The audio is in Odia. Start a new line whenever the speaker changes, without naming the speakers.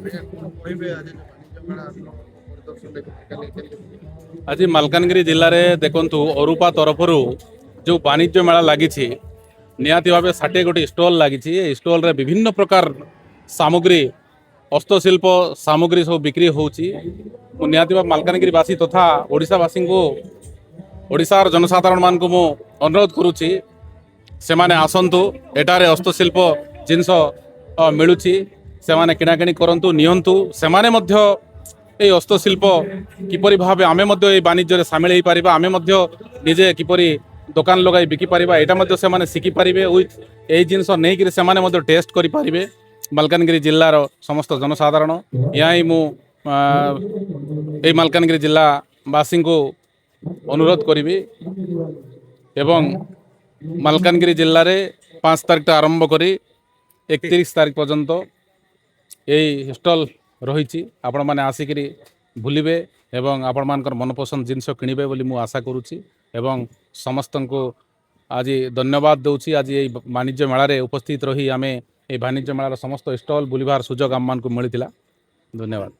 ଆଜ୍ଞା, କ'ଣ କହିବେ? ଆଜି ଯୋଉ ବାଣିଜ୍ୟ ମେଳା ଆପଣ ପରିଦର୍ଶନ କାଲି କେମିତି?
ଆଜି ମାଲକାନଗିରି ଜିଲ୍ଲାରେ ଦେଖନ୍ତୁ, ଅରୁପା ତରଫରୁ ଯେଉଁ ବାଣିଜ୍ୟ ମେଳା ଲାଗିଛି, ନିହାତି ଭାବେ 60 ଗୋଟି ଷ୍ଟଲ୍ ଲାଗିଛି। ଏଇ ଷ୍ଟଲ୍ରେ ବିଭିନ୍ନ ପ୍ରକାର ସାମଗ୍ରୀ, ହସ୍ତଶିଳ୍ପ ସାମଗ୍ରୀ ସବୁ ବିକ୍ରି ହେଉଛି। ମୁଁ ନିହାତି ଭାବେ ମାଲକାନଗିରିବାସୀ ତଥା ଓଡ଼ିଶାବାସୀଙ୍କୁ, ଓଡ଼ିଶାର ଜନସାଧାରଣମାନଙ୍କୁ ମୁଁ ଅନୁରୋଧ କରୁଛି, ସେମାନେ ଆସନ୍ତୁ। ଏଠାରେ ହସ୍ତଶିଳ୍ପ ଜିନିଷ ମିଳୁଛି। ସେମାନେ କିଣାକିଣି କରନ୍ତୁ, ନିଅନ୍ତୁ। ସେମାନେ ମଧ୍ୟ ଏଇ ହସ୍ତଶିଳ୍ପ କିପରି ଭାବେ ଆମେ ମଧ୍ୟ ଏଇ ବାଣିଜ୍ୟରେ ସାମିଲ ହେଇପାରିବା, ଆମେ ମଧ୍ୟ ନିଜେ କିପରି ଦୋକାନ ଲଗାଇ ବିକିପାରିବା, ଏଇଟା ମଧ୍ୟ ସେମାନେ ଶିଖିପାରିବେ। ୱିଥ୍ ଏଇ ଜିନିଷ ନେଇକରି ସେମାନେ ମଧ୍ୟ ଟେଷ୍ଟ କରିପାରିବେ, ମାଲକାନଗିରି ଜିଲ୍ଲାର ସମସ୍ତ ଜନସାଧାରଣ। ଏହା ହିଁ ମୁଁ ଏଇ ମାଲକାନଗିରି ଜିଲ୍ଲାବାସୀଙ୍କୁ ଅନୁରୋଧ କରିବି। ଏବଂ ମାଲକାନଗିରି ଜିଲ୍ଲାରେ 5 ତାରିଖଟା ଆରମ୍ଭ କରି 31 ତାରିଖ ପର୍ଯ୍ୟନ୍ତ ଏଇ ଷ୍ଟଲ୍ ରହିଛି। ଆପଣମାନେ ଆସିକିରି ବୁଲିବେ ଏବଂ ଆପଣମାନଙ୍କର ମନପସନ୍ଦ ଜିନିଷ କିଣିବେ ବୋଲି ମୁଁ ଆଶା କରୁଛି ଏବଂ ସମସ୍ତଙ୍କୁ ଆଜି ଧନ୍ୟବାଦ ଦେଉଛି। ଆଜି ଏଇ ବାଣିଜ୍ୟ ମେଳାରେ ଉପସ୍ଥିତ ରହି ଆମେ ଏଇ ବାଣିଜ୍ୟ ମେଳାର ସମସ୍ତ ଷ୍ଟଲ୍ ବୁଲିବାର ସୁଯୋଗ ଆମମାନଙ୍କୁ ମିଳିଥିଲା। ଧନ୍ୟବାଦ।